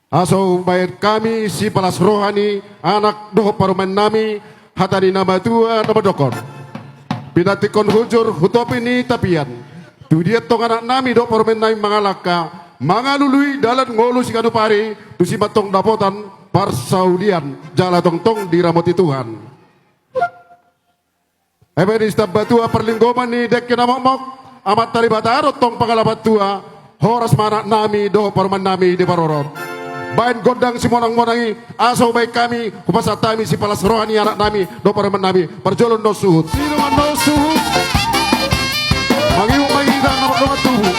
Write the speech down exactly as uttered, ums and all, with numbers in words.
Asa hubaen hami sipalas roha ni anak dohot parumaennami, hata ni na matua na mandokkon: Pinantikkon hujur hu topi ni tapian, tu dia tong anaknami dohot parumaennami mangalangka, mangalului dalan ngolu siganup ari, tusi ma tong dapotan parsaulian jala tongtong diramoti Tuhan. Eme ni sitambatua parlinggoman ni dengke na mokmok, Amanta Debata do tong pangalapan tua, horas ma anaknami dohot parumaennami diparorot. Baen gondang simonangmonang i, asa hubaen hami, hupasahat hami sipalas roha ni anaknami dohot parumaennami, parjolo annon suhut. Sidung annon suhut. Mangihut ma hita na mardongan tubu.